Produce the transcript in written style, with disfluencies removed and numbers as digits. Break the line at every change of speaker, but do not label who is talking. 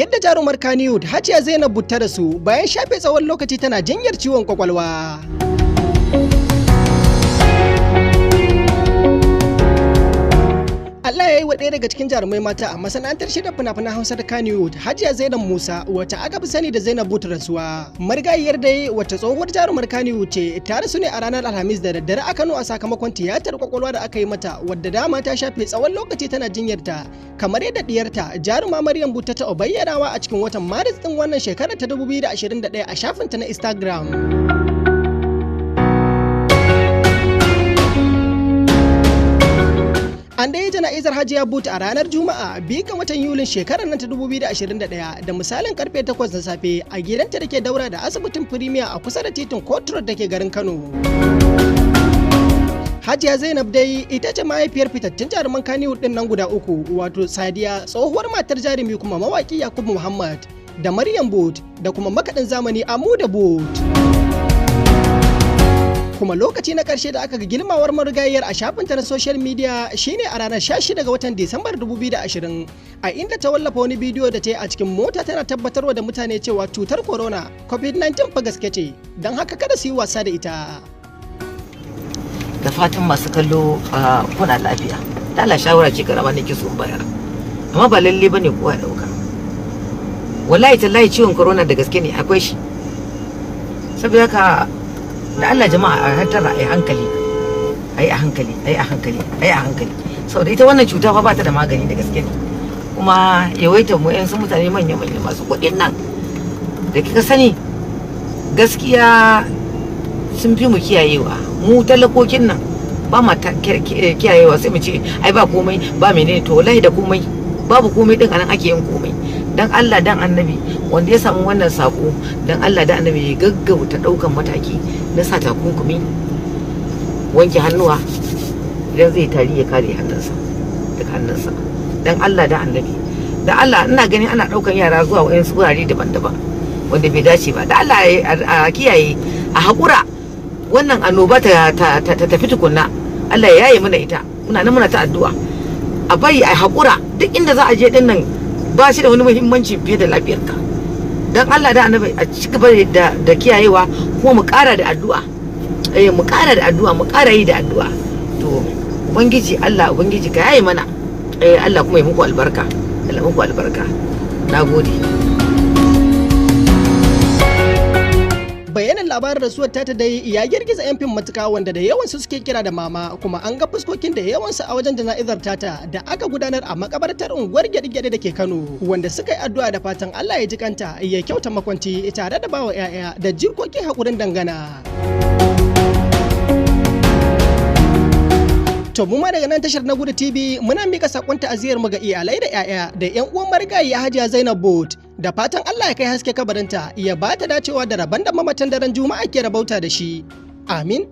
Yadda jarumar Kannywood Hajiya Zainab But ta rasu bayan shafe tsawon lokaci tana jinyar ciwon kwakwalwa. Allah ya yi wa ɗaya daga cikin jarumai mata a masana'antar shirya fina-finan Hausa da Kannywood, Hajiya Zainab Musa, wacce aka fi sani da Zainab But rasuwa. Marigayiyar dai wacce tsohuwar jarumar Kannywood ce, ta rasu ne a ranar Alhamis da daddare a Kano a sakamakon tiyatar kwakwalwa da aka yi mata, wadda dama ta shafe tsawon lokaci tana jinyarta. Kamar yadda diyarta, jaruma Maryam But ta taɓa bayyanawa a cikin watan Maris ɗin wannan shekarar ta 2021 a shafinta na Instagram. An dai jana'izar Hajiya But a ranar Juma'a 2 ga watan Yulin shekarar nan ta 2021 da misalin karfe 8 na safe a gidanta da ke daura da asibitin Premier a kusa da titin Court Road da ke garin Kano. Hajiya Zainab dai ita ce mahaifiyar fitattun jaruman Kannywood din nan guda uku, wato Sadiya, tsohuwar matar jarumi kuma mawaki Yakubu Muhammad, da Maryam But da kuma makaɗin zamani Amuda But. Kuma lokaci na ƙarshe da aka ga girmawar marigayiyar a shafinta na social media shine a ranar 16 ga watan Disambar 2020, a inda ta wallafa wani bidiyo da ta yi a cikin mota tana tabbatarwa da mutane cewa cutar corona COVID-19 fa gaske ce, don haka kada su yi wasa da ita.
Da fatan masu kallo kuna lafiya. Lala shawara ce karama nake so in bayar, amma ba lalle bane kowa ya dauka. Wallahi tallahi ciwon corona da gaske ne akwai shi. Saboda haka da Allah jama'a a hattara, a yi hankali, a yi a hankali, a yi a hankali, a yi a hankali. Saboda ita wannan cuta fa ba ta da magani, da gaske ne. Kuma yawaitar mu yan su mutane manya-manya masu kuɗin nan da kika sani, gaskiya sun fi mu kiyayewa. Mu talakokin nan ba ma kiyayewa, sai mu ce ai ba komai ba menene. To wallahi da komai, babu komai din anan ake yin komai. Dan Allah dan Annabi, wanda ya samu wannan sako, dan Allah dan Annabi ya gaggauta daukan mataki na sa takunkumi, wanke hannuwa, idan zai tari ya kare hannunsa daga hannunsa. Dan Allah dan Annabi, da Allah ina ganin ana daukan yara zuwa wayansu wurare daban-daban wanda bai dace ba. Da Allah a kiyaye, a haƙura wannan annoba ta tafi tukunna. Allah ya yaye mana ita, muna nan muna ta addu'a. A bari a haƙura, duk inda za a je din nan ba shi da wani muhimmanci fiye da lafiyarka. Dan Allah da Annabi a ci gaba da kiyayewa, kuma mu ƙara da addu'a, mu ƙara da addu'a, mu ƙara yi da addu'a. To Ubangiji Allah, Ubangiji ka yaye mana. Allah kuma ya muku albarka, Allah muku albarka. Nagode.
Bayanan labarin rasuwar tata dai ya girgiza yan fim matuka, wanda da yawansu suke kira da mama, kuma an ga fuskokin da yawansu a wajen jana'izar tata da aka gudanar a makabartar unguwar Gyaɗe-Gyaɗe da ke Kano, wanda suka yi addu'a da fatan Allah ya ji kanta ya kyauta makwanci tare da bawa 'ya'ya da jikokin haƙurin dangana. To mu ma daga nan tashar na Gudu TV muna mika sakon ta'aziyar mu ga iyalai da 'ya'ya da 'yan uwan marigayi Hajiya Zainab But, da fatan Allah ya kai haske kabarinta ya ba ta dacewa da rabon da mamatan daren Juma'a ke rabauta da shi. Amin.